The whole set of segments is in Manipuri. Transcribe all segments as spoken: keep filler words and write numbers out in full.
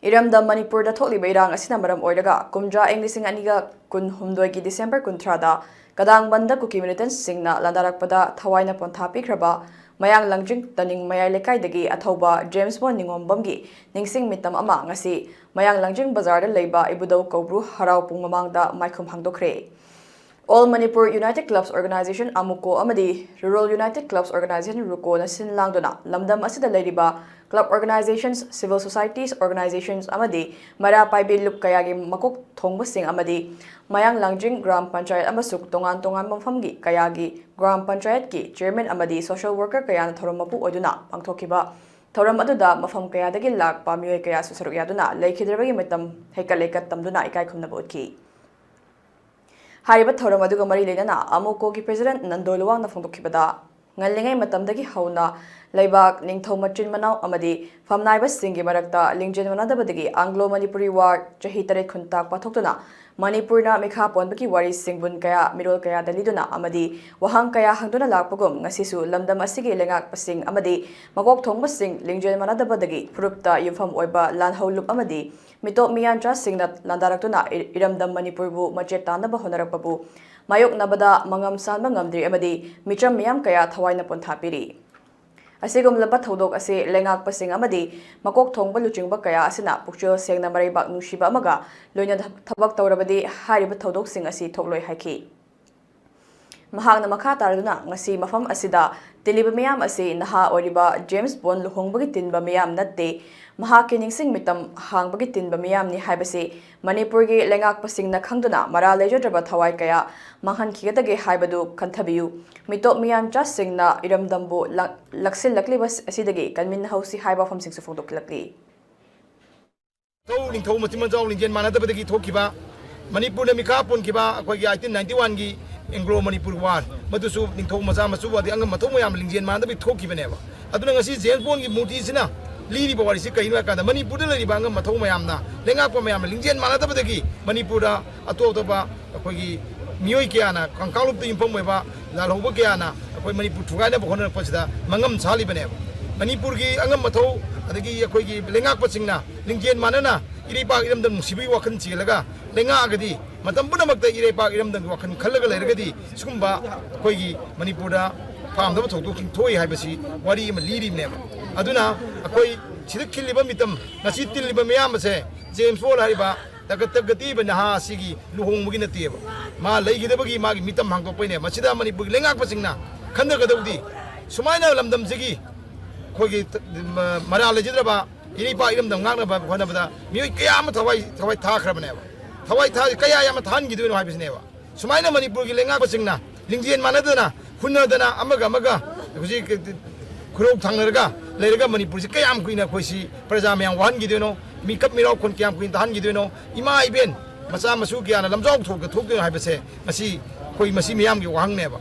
ꯏꯔꯝꯗꯝ ꯃꯅꯤꯄꯨꯔꯗ ꯊꯣꯛꯂꯤꯕ ꯏꯔꯥꯡ ꯑꯁꯤꯅ ꯃꯔꯝ ꯑꯣꯏꯔꯒ ꯀꯨꯝꯖꯥ ꯏꯪ ꯂꯤꯁꯤꯡ ꯑꯅꯤꯒ ꯀꯨꯟꯍꯨꯝꯗꯣꯏꯒꯤ ꯗꯤꯁꯦꯝꯕꯔ ꯀꯨꯟꯊ꯭ꯔꯥꯗ ꯀꯗꯥꯡꯕꯟꯗ ꯀꯨꯀꯤ ꯃꯤꯂꯤꯇꯦꯟꯠꯁꯤꯡꯅ ꯂꯥꯟꯗꯥꯔꯛꯄꯗ ꯊꯋꯥꯏꯅ ꯄꯣꯟꯊꯥ ꯄꯤꯈ꯭ꯔꯕ ꯃꯌꯥꯡ ꯂꯥꯡꯖꯤꯡ ꯇꯅꯤꯡ ꯃꯌꯥꯏ ꯂꯩꯀꯥꯏꯗꯒꯤ ꯑꯊꯧꯕ ꯖꯦꯝꯁ ꯕꯣꯟ ꯅꯤꯉꯣꯝꯕꯝꯒꯤ ꯅꯤꯡꯁꯤꯡ ꯃꯤꯇꯝ ꯑꯃ ꯉꯁꯤ ꯃꯌꯥꯡ ꯂꯥꯡꯖꯤꯡ ꯕꯖꯥꯔꯗ ꯂꯩꯕ ꯏꯕꯨꯙꯧ ꯀꯧꯕ꯭ꯔꯨ ꯍꯔꯥꯎ ꯄꯨꯡ ꯃꯃꯥꯡꯗ ꯃꯥꯏꯈꯨꯝ ꯍꯥꯡꯗꯣꯛꯈ꯭ꯔꯦ꯫ All Manipur United Clubs Organization, ꯑꯃꯨꯀꯣ, ꯑꯃꯗꯤ Rural United Clubs Organization, ꯔꯨꯀꯣꯅ ꯁꯤꯟ ꯂꯥꯡꯗꯨꯅ ꯂꯝꯗꯝ ꯑꯁꯤꯗ ꯂꯩꯔꯤꯕ club organizations, civil societies organizations ꯑꯃꯗꯤ ꯃꯩꯔꯥ ꯄꯥꯏꯕꯤ ꯂꯨꯞ ꯀꯌꯥꯒꯤ ꯃꯀꯣꯛ ꯊꯣꯡꯕꯁꯤꯡ ꯑꯃꯗꯤ ꯃꯌꯥꯡ ꯂꯥꯡꯖꯤꯡ ꯒ꯭ꯔꯥꯝ ꯄꯟꯆꯥꯌꯠ ꯑꯃꯁꯨꯡ ꯇꯣꯉꯥꯟ ꯇꯣꯉꯥꯟꯕ ꯃꯐꯝꯒꯤ ꯀꯌꯥꯒꯤ ꯒ꯭ꯔꯥꯝ ꯄꯟꯆꯥꯌꯠꯀꯤ chairman ꯑꯃꯗꯤ social worker ꯀꯌꯥꯅ ꯊꯧꯔꯝ ꯃꯄꯨ ꯑꯣꯏꯗꯨꯅ ꯄꯥꯡꯊꯣꯛꯈꯤꯕ ꯊꯧꯔꯝ ꯑꯗꯨꯗ ꯃꯐꯝ ꯀꯌꯥꯗꯒꯤ ꯂꯥꯛꯄ ꯃꯤꯑꯣꯏ ꯀꯌꯥꯁꯨ ꯁꯔꯨꯛ ꯌꯥꯗꯨꯅ ꯂꯩꯈꯤꯗ꯭ꯔꯕꯒꯤ ꯃꯇꯝ ꯍꯩꯀꯠ ꯂꯩꯀꯠ ꯇꯝꯗꯨꯅ ꯏꯀꯥꯏ ꯈꯨꯝꯅꯕ ꯎꯠꯈꯤ꯫ ꯍꯥꯏꯔꯤꯕ ꯊꯧꯔꯝ ꯑꯗꯨꯒ ꯃꯔꯤ ꯂꯩꯅꯅ ꯑꯃꯨꯀꯣꯒꯤ president ꯅꯟꯗꯣ ꯂꯨꯋꯥꯡꯅ ꯐꯣꯡꯗꯣꯛꯈꯤꯕꯗ, ꯉꯜꯂꯤꯉꯩ ꯃꯇꯝꯗꯒꯤ ꯍꯧꯅ ꯂꯩꯕꯥꯛ ꯅꯤꯡꯊꯧ ꯃꯆꯤꯟ ꯃꯅꯥꯎ ꯑꯃꯗꯤ ꯐꯝꯅꯥꯏꯕꯁꯤꯡꯒꯤ ꯃꯔꯛꯇ ꯂꯤꯡꯖꯦꯜ ꯃꯥꯟꯅꯗꯕꯗꯒꯤ Anglo Manipuri War ꯆꯍꯤ ꯇꯔꯦꯠ ꯈꯨꯟꯇꯥꯛ ꯄꯥꯊꯣꯛꯇꯨꯅ ꯃꯅꯤꯄꯨꯔꯅ ꯃꯤꯈꯥ ꯄꯣꯟꯕꯒꯤ ꯋꯥꯔꯤ ꯁꯤꯡꯕꯨꯟ ꯀꯌꯥ, ꯃꯤꯔꯣꯜ ꯀꯌꯥꯗ ꯂꯤꯗꯨꯅ ꯑꯃꯗꯤ ꯋꯥꯍꯪ ꯀꯌꯥ ꯍꯪꯗꯨꯅ ꯂꯥꯛꯄꯒꯨꯝ, ꯉꯁꯤꯁꯨ ꯂꯝꯗꯝ ꯑꯁꯤꯒꯤ ꯂꯩꯉꯥꯛꯄꯁꯤꯡ ꯑꯃꯗꯤ ꯃꯀꯣꯛ ꯊꯣꯡꯕꯁꯤꯡ ꯂꯤꯡꯖꯦꯜ ꯃꯥꯟꯅꯗꯕꯗꯒꯤ ꯐꯨꯔꯨꯞꯇ ꯌꯨꯝꯐꯝ ꯑꯣꯏꯕ ꯂꯥꯟꯍꯧꯂꯨꯞ ꯑꯃꯗꯤ ꯃꯤꯇꯣꯞ ꯃꯤꯌꯥꯟꯆꯥꯁꯤꯡꯅ ꯂꯥꯟꯗꯥꯔꯛꯇꯨꯅ ꯏ-, ꯏꯔꯝꯗꯝ ꯃꯅꯤꯄꯨꯔꯕꯨ ꯃꯆꯦꯠ ꯇꯥꯅꯕ ꯍꯣꯠꯅꯔꯛꯄꯕꯨ ꯃꯥꯌꯣꯛꯅꯕꯗ ꯃꯉꯝ ꯁꯥꯟꯕ ꯉꯝꯗ꯭ꯔꯤ ꯑꯃꯗꯤ ꯃꯤꯆꯝ ꯃꯤꯌꯥꯝ ꯀꯌꯥ ꯊꯋꯥꯏꯅ ꯄꯣꯟꯊꯥ ꯄꯤꯔꯤ꯫ ꯑꯁꯤꯒꯨꯝꯂꯕ ꯊꯧꯗꯣꯛ ꯑꯁꯤ ꯂꯩꯉꯥꯛꯄꯁꯤꯡ ꯑꯃꯗꯤ ꯃꯀꯣꯛ ꯊꯣꯡꯕ ꯂꯨꯆꯤꯡꯕ ꯀꯌꯥ ꯑꯁꯤꯅ ꯄꯨꯛꯆꯦꯜ ꯁꯦꯡꯅ ꯃꯔꯩꯕꯥꯛ ꯅꯨꯡꯁꯤꯕ ꯑꯃꯒ ꯂꯣꯏꯅꯅ ꯊꯕꯛ ꯇꯧꯔꯕꯗꯤ ꯍꯥꯏꯔꯤꯕ ꯊꯧꯗꯣꯛꯁꯤꯡ ꯑꯁꯤ ꯊꯣꯛꯂꯣꯏ ꯍꯥꯏꯈꯤ꯫ ꯃꯍꯥꯛꯅ ꯃꯈꯥ ꯇꯥꯔꯗꯨꯅ, ꯉꯁꯤ ꯃꯐꯝ ꯑꯁꯤꯗ ꯇꯤꯜꯂꯤꯕ ꯃꯤꯌꯥꯝ ꯑꯁꯤ ꯅꯍꯥ ꯑꯣꯏꯔꯤꯕ ꯖꯦꯝꯁ ꯕꯣꯟ ꯂꯨꯍꯣꯡꯕꯒꯤ ꯇꯤꯟꯕ ꯃꯤꯌꯥꯝ ꯅꯠꯇꯦ, ꯃꯍꯥꯛꯀꯤ ꯅꯤꯡꯁꯤꯡ ꯃꯤꯇꯝ ꯍꯥꯡꯕꯒꯤ ꯇꯤꯟꯕ ꯃꯤꯌꯥꯝꯅꯤ ꯍꯥꯏꯕꯁꯤ ꯃꯅꯤꯄꯨꯔꯒꯤ ꯂꯩꯉꯥꯛꯄꯁꯤꯡꯅ ꯈꯪꯗꯨꯅ ꯃꯔꯥ ꯂꯩꯖꯗ꯭ꯔꯕ ꯊꯋꯥꯏ ꯀꯌꯥ ꯃꯥꯡꯍꯟꯈꯤꯒꯗꯒꯦ ꯍꯥꯏꯕꯗꯨ ꯈꯟꯊꯕꯤꯌꯨ꯫ ꯃꯤꯇꯣꯞ ꯃꯤꯌꯥꯟꯆꯥꯁꯤꯡꯅ ꯏꯔꯝꯗꯝꯕꯨ ꯂꯛ-, ꯂꯛꯁꯤꯜꯂꯛꯂꯤꯕ ꯑꯁꯤꯗꯒꯤ ꯀꯟꯃꯤꯟꯅꯍꯧꯁꯤ ꯍꯥꯏꯕ ꯋꯥꯐꯝꯁꯤꯡꯁꯨ ꯐꯣꯡꯗꯣꯛꯂꯛꯂꯤ꯫ ꯅꯤꯡꯊꯧ, ꯅꯤꯡꯊꯧ ꯃꯆꯤꯟ ꯃꯆꯥꯎ ꯂꯤꯡꯖꯦꯜ ꯃꯥꯟꯅꯗꯕꯗꯒꯤ ꯊꯣꯛꯈꯤꯕ, ꯃꯅꯤꯄꯨꯔꯗ ꯃꯤꯈꯥ ꯄꯣꯟꯈꯤꯕ ꯑꯩꯈꯣꯏꯒꯤ eighteen ninety one ꯒꯤ Anglo Manipur War, ꯃꯗꯨꯁꯨ ꯅꯤꯡꯊꯧ ꯃꯆꯥ ꯃꯁꯨ ꯑꯗꯩ ꯑꯉꯝ ꯑꯊꯧ ꯃꯌꯥꯝ ꯂꯤꯡꯖꯦꯜ ꯃꯥꯟꯅꯗꯕꯒꯤ ꯊꯣꯛꯈꯤꯕꯅꯦꯕ꯫ ꯑꯗꯨꯅ ꯉꯁꯤ ꯖꯦꯝꯁ ꯕꯣꯟꯒꯤ ꯃꯨꯔꯇꯤꯁꯤꯅ ꯂꯤꯔꯤꯕ ꯋꯥꯔꯤꯁꯤ ꯀꯩꯅꯣ ꯍꯥꯏ ꯀꯥꯟꯗ, ꯃꯅꯤꯄꯨꯔꯗ ꯂꯩꯔꯤꯕ ꯑꯉꯝ ꯑꯊꯧ ꯃꯌꯥꯝꯅ, ꯂꯩꯉꯥꯛꯄ ꯃꯌꯥꯝꯅ ꯂꯤꯡꯖꯦꯜ ꯃꯥꯟꯅꯗꯕꯗꯒꯤ ꯃꯅꯤꯄꯨꯔꯗ ꯑꯇꯣꯞ ꯑꯇꯣꯞꯄ ꯑꯩꯈꯣꯏꯒꯤ ꯃꯤꯑꯣꯏ ꯀꯌꯥꯅ, ꯀꯪꯀꯥꯂꯨꯞꯇ ꯌꯨꯝꯐꯝ ꯑꯣꯏꯕ ꯂꯥꯜꯍꯧꯕ ꯀꯌꯥꯅ ꯑꯩꯈꯣꯏ ꯃꯅꯤꯄꯨꯔ ꯊꯨꯒꯥꯏꯅꯕ ꯍꯣꯠꯅꯔꯛꯄꯁꯤꯗ ꯃꯉꯝ ꯁꯥꯜꯂꯤꯕꯅꯦꯕ꯫ ꯃꯅꯤꯄꯨꯔꯒꯤ ꯑꯉꯝ ꯑꯊꯧ ꯑꯗꯒꯤ ꯑꯩꯈꯣꯏꯒꯤ ꯂꯩꯉꯥꯛꯄꯁꯤꯡꯅ ꯂꯤꯡꯖꯦꯜ ꯃꯥꯟꯅꯅ ꯏꯔꯩꯄꯥꯛ ꯏꯔꯝꯗꯝ ꯅꯨꯡꯁꯤꯕꯒꯤ ꯋꯥꯈꯜ ꯆꯦꯜꯂꯒ ꯂꯩꯉꯥꯛꯑꯒꯗꯤ, ꯃꯇꯝ ꯄꯨꯝꯅꯃꯛꯇ ꯏꯔꯩꯄꯥꯛ ꯏꯔꯝꯗꯝꯒꯤ ꯋꯥꯈꯜ ꯈꯜꯂꯒ ꯂꯩꯔꯒꯗꯤ, ꯁꯤꯒꯨꯝꯕ ꯑꯩꯈꯣꯏꯒꯤ ꯃꯅꯤꯄꯨꯔꯗ ꯄꯥꯝꯗꯕ ꯊꯧꯗꯣꯛꯁꯤꯡ ꯊꯣꯛꯏ ꯍꯥꯏꯕꯁꯤ ꯋꯥꯔꯤ ꯑꯃ ꯂꯤꯔꯤꯕꯅꯦꯕ꯫ ꯑꯗꯨꯅ ꯑꯩꯈꯣꯏ ꯁꯤꯗ ꯈꯤꯜꯂꯤꯕ ꯃꯤꯇꯝ, ꯉꯁꯤ ꯇꯤꯜꯂꯤꯕ ꯃꯤꯌꯥꯝ ꯑꯁꯦ ꯖꯦꯝꯁ ꯕꯣꯟ ꯍꯥꯏꯔꯤꯕ ꯇꯒꯠ ꯇꯒꯠ ꯇꯦꯛꯏꯕ ꯅꯍꯥ ꯑꯁꯤꯒꯤ ꯂꯨꯍꯣꯡꯕꯒꯤ ꯅꯠꯇꯦꯕ꯫ ꯃꯥ ꯂꯩꯈꯤꯗꯕꯒꯤ ꯃꯥꯒꯤ ꯃꯤꯇꯝ ꯍꯥꯡꯗꯣꯛꯄꯩꯅꯦ꯫ ꯃꯁꯤꯗ ꯃꯅꯤꯄꯨꯔꯒꯤ ꯂꯩꯉꯥꯛꯄꯁꯤꯡꯅ ꯈꯟꯊꯒꯗꯧꯗꯤ, ꯁꯨꯃꯥꯏꯅ ꯂꯝꯗꯝꯁꯤꯒꯤ ꯑꯩꯈꯣꯏꯒꯤ ꯇ-, ꯃ-, ꯃꯔꯥꯜ ꯂꯩꯖꯗ꯭ꯔꯕ ꯏꯔꯩꯄꯥꯛ ꯏꯔꯝꯗꯝ ꯉꯥꯛꯅꯕ ꯍꯣꯠꯅꯕꯗ ꯃꯤꯑꯣꯏ ꯀꯌꯥ ꯑꯃ ꯊꯋꯥꯏ, ꯊꯋꯥꯏ ꯊꯥꯈ꯭ꯔꯕꯅꯦꯕ꯫ ꯊꯋꯥꯏ ꯊꯥ-, ꯀꯌꯥ ꯌꯥꯝꯅ ꯊꯥꯍꯟꯈꯤꯗꯣꯏꯅꯣ ꯍꯥꯏꯕꯁꯤꯅꯦꯕ꯫ ꯁꯨꯃꯥꯏꯅ ꯃꯅꯤꯄꯨꯔꯒꯤ ꯂꯩꯉꯥꯛꯄꯁꯤꯡꯅ ꯂꯤꯡꯖꯦꯜ ꯃꯥꯟꯅꯗꯅ, ꯍꯨꯟꯅꯗꯅ, ꯑꯃꯒ ꯑꯃꯒ ꯍꯧꯖꯤꯛ ꯈꯨꯔꯧ ꯊꯥꯡꯅꯔꯒ ꯂꯩꯔꯒ ꯃꯅꯤꯄꯨꯔꯁꯤ ꯀꯌꯥꯝ ꯀꯨꯏꯅ ꯑꯩꯈꯣꯏꯁꯤ ꯄ꯭ꯔꯖꯥ ꯃꯌꯥꯝ ꯋꯥꯍꯟꯈꯤꯗꯣꯏꯅꯣ? ꯃꯤꯀꯞ ꯃꯤꯔꯥꯎꯈꯣꯟ ꯀꯌꯥꯝ ꯀꯨꯏꯅ ꯇꯥꯍꯟꯈꯤꯗꯣꯏꯅꯣ? ꯏꯃꯥ ꯏꯕꯦꯟ, ꯃꯆꯥ ꯃꯁꯨ ꯀꯌꯥꯅ ꯂꯝꯖꯥꯎ ꯊꯣꯛꯇ ꯊꯣꯛꯇꯣꯏꯅꯣ ꯍꯥꯏꯕꯁꯦ ꯉꯁꯤ ꯑꯩꯈꯣꯏ, ꯃꯁꯤ ꯃꯤꯌꯥꯝꯒꯤ ꯋꯥꯍꯪꯅꯦꯕ꯫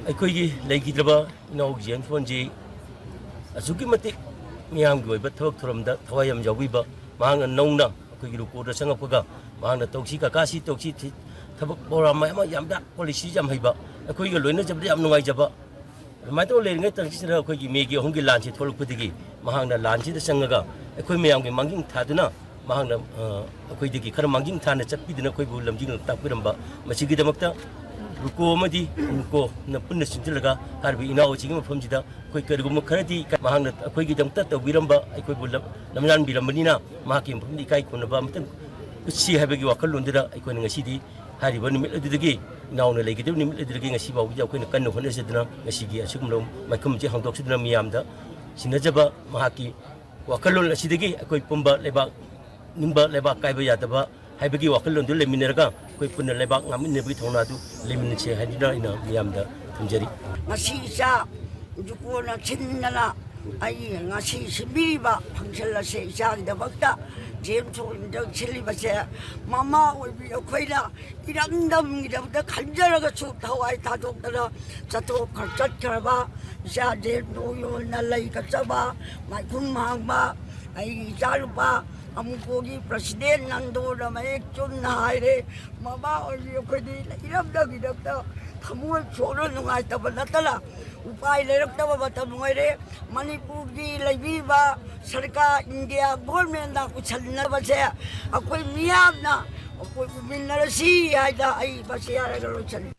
ꯑꯩꯈꯣꯏꯒꯤ ꯂꯩꯈꯤꯗ꯭ꯔꯕ ꯏꯅꯥꯎ ꯖꯦꯝꯁ ꯕꯣꯟꯁꯤ ꯑꯁꯨꯛꯀꯤ ꯃꯇꯤꯛ ꯃꯤꯌꯥꯝꯒꯤ ꯑꯣꯏꯕ ꯊꯕꯛ ꯊꯧꯔꯝꯗ ꯊꯋꯥꯏ ꯌꯥꯝ ꯌꯥꯎꯕꯤꯕ, ꯃꯍꯥꯛꯅ ꯅꯧꯅ ꯑꯩꯈꯣꯏꯒꯤ ꯔꯨꯀꯣꯗ ꯆꯪꯉꯛꯄꯒ ꯃꯍꯥꯛꯅ "ꯇꯧꯁꯤ ꯀꯀꯥ, ꯁꯤ ꯇꯧꯁꯤ", ꯊꯤ-, ꯊꯕꯛ ꯄ꯭ꯔꯣꯒ꯭ꯔꯥꯝ ꯃꯌꯥꯝ ꯑꯃ ꯌꯥꯝꯅ ꯄꯣꯂꯤꯁꯤ ꯌꯥꯝ ꯍꯩꯕ, ꯑꯩꯈꯣꯏꯒ ꯂꯣꯏꯅꯖꯕꯗ ꯌꯥꯝ ꯅꯨꯡꯉꯥꯏꯖꯕ꯫ ꯑꯗꯨꯃꯥꯏꯅ ꯇꯧꯔ ꯂꯩꯔꯤꯉꯩ ꯇꯥꯟꯖꯥꯁꯤꯗ ꯑꯩꯈꯣꯏꯒꯤ ꯃꯦꯒꯤ ꯑꯍꯨꯝꯒꯤ ꯂꯥꯟꯁꯤ ꯊꯣꯛꯂꯛꯄꯗꯒꯤ ꯃꯍꯥꯛꯅ ꯂꯥꯟꯁꯤꯗ ꯆꯪꯉꯒ ꯑꯩꯈꯣꯏ ꯃꯌꯥꯝꯒꯤ ꯃꯥꯡꯖꯤꯟ ꯊꯥꯗꯨꯅ ꯃꯍꯥꯛꯅ, ꯑ, ꯑꯩꯈꯣꯏꯗꯒꯤ ꯈꯔ ꯃꯥꯡꯖꯤꯟ ꯊꯥꯅ ꯆꯠꯄꯤꯗꯨꯅ ꯑꯩꯈꯣꯏꯕꯨ ꯂꯝꯖꯤꯡ ꯇꯥꯛꯄꯤꯔꯝꯕ꯫ ꯃꯁꯤꯒꯤꯗꯃꯛꯇ ꯔꯨꯀꯣ ꯑꯃꯗꯤ ꯔꯨꯀꯣꯅ ꯄꯨꯟꯅ ꯆꯤꯟꯁꯤꯜꯂꯒ ꯍꯥꯏꯔꯤꯕ ꯏꯅꯥꯎ ꯑꯁꯤꯒꯤ ꯃꯐꯝꯁꯤꯗ ꯑꯩꯈꯣꯏ ꯀꯔꯤꯒꯨꯝꯕ ꯈꯔꯗꯤ ꯃꯍꯥꯛꯅ ꯑꯩꯈꯣꯏꯒꯤꯗꯃꯛꯇ ꯇꯧꯕꯤꯔꯝꯕ, ꯑꯩꯈꯣꯏꯕꯨ ꯂꯝ-, ꯂꯝꯌꯥꯟꯕꯤꯔꯝꯕꯅꯤꯅ ꯃꯍꯥꯛꯀꯤ ꯃꯐꯝꯗ ꯏꯀꯥꯏ ꯈꯨꯝꯅꯕ ꯑꯃꯇꯪ ꯎꯠꯁꯤ ꯍꯥꯏꯕꯒꯤ ꯋꯥꯈꯜꯂꯣꯟꯗꯨꯗ ꯑꯩꯈꯣꯏꯅ ꯉꯁꯤꯗꯤ ꯍꯥꯏꯔꯤꯕ ꯅꯨꯃꯤꯠ ꯑꯗꯨꯗꯒꯤ, ꯏꯅꯥꯎꯅ ꯂꯩꯒꯗꯕ ꯅꯨꯃꯤꯠ ꯑꯗꯨꯗꯒꯤ ꯉꯁꯤ ꯐꯥꯎꯕꯗ ꯑꯩꯈꯣꯏꯅ ꯀꯟꯅ ꯍꯣꯠꯅꯖꯗꯨꯅ ꯉꯁꯤꯒꯤ ꯑꯁꯤꯒꯨꯝꯂꯕ ꯃꯥꯏꯈꯨꯝꯁꯤ ꯍꯥꯡꯗꯣꯛꯆꯗꯨꯅ ꯃꯤꯌꯥꯝꯗ ꯁꯤꯟꯅꯖꯕ ꯃꯍꯥꯛꯀꯤ ꯋꯥꯈꯜꯂꯣꯟ ꯑꯁꯤꯗꯒꯤ ꯑꯩꯈꯣꯏ ꯄꯨꯝꯕ ꯂꯩꯕꯥꯛ ꯅꯤꯡꯕ, ꯂꯩꯕꯥꯛ ꯀꯥꯏꯕ ꯌꯥꯗꯕ ꯍꯥꯏꯕꯒꯤ ꯋꯥꯈꯜꯂꯣꯟꯗꯨ ꯂꯩꯃꯤꯟꯅꯔꯒ ꯑꯩꯈꯣꯏ ꯄꯨꯟꯅ ꯂꯩꯕꯥꯛ ꯉꯥꯛꯃꯤꯟꯅꯕꯒꯤ ꯊꯧꯅꯥꯗꯨ ꯂꯩꯃꯤꯟꯅꯁꯦ ꯍꯥꯏꯗꯨꯅ ꯑꯩꯅ ꯃꯤꯌꯥꯝꯗ ꯊꯝꯖꯔꯤ꯫ ꯉꯁꯤ ꯏꯆꯥ ꯖꯨꯀꯣꯅ ꯁꯤꯟꯗꯅ ꯑꯩ ꯉꯁꯤ ꯁꯤꯟꯕꯤꯔꯤꯕ ꯐꯪꯁꯟ ꯑꯁꯦ ꯏꯆꯥꯒꯤꯗꯃꯛꯇ ꯖꯦꯝꯁ ꯍꯣꯏꯅ ꯁꯤꯜꯂꯤꯕꯁꯦ, ꯃꯃꯥ ꯑꯣꯏꯕꯤ ꯑꯩꯈꯣꯏꯅ ꯏꯔꯝꯗꯝꯒꯤꯗꯃꯛꯇ ꯈꯟꯖꯔꯒꯁꯨ ꯊꯋꯥꯏ ꯊꯥꯗꯣꯛꯇꯅ ꯆꯠꯊꯣꯛꯈ꯭ꯔ-, ꯆꯠꯈ꯭ꯔꯕ ꯏꯆꯥ ꯖꯦꯝꯁ ꯍꯣꯏꯅ ꯂꯩ ꯀꯠꯆꯕ, ꯃꯥꯏꯈꯨꯝ ꯍꯥꯡꯕ, ꯑꯩꯒꯤ ꯏꯆꯥꯅꯨꯄꯥ ꯑꯃꯨꯀꯣꯒꯤ ꯄ꯭ꯔꯁꯤꯗꯦꯟ ꯅꯟꯗꯣꯅ ꯃꯌꯦꯛ ꯆꯨꯝꯅ ꯍꯥꯏꯔꯦ, ꯃꯃꯥ ꯑꯣꯏꯕꯤ ꯑꯩꯈꯣꯏꯗꯤ ꯏꯔꯝꯗꯝꯒꯤꯗꯃꯛꯇ ꯊꯃꯣꯏ ꯁꯣꯛꯅ ꯅꯨꯡꯉꯥꯏꯇꯕ ꯅꯠꯇꯅ ꯎꯄꯥꯏ ꯂꯩꯔꯛꯇꯕ ꯃꯇꯝ ꯑꯣꯏꯔꯦ꯫ ꯃꯅꯤꯄꯨꯔꯒꯤ ꯂꯩꯕꯤꯕ ꯁꯔꯀꯥꯔ, ꯏꯟꯗꯤꯌꯥ ꯒꯣꯔꯃꯦꯟꯅ ꯎꯁꯟꯅꯕꯁꯦ ꯑꯩꯈꯣꯏ ꯃꯤꯌꯥꯝꯅ ꯑꯩꯈꯣꯏ ꯎꯃꯤꯟꯅꯔꯁꯤ ꯍꯥꯏꯅ ꯑꯩ ꯃꯁꯤ ꯍꯥꯏꯔꯒ ꯂꯣꯏꯁꯤꯟꯂꯤ꯫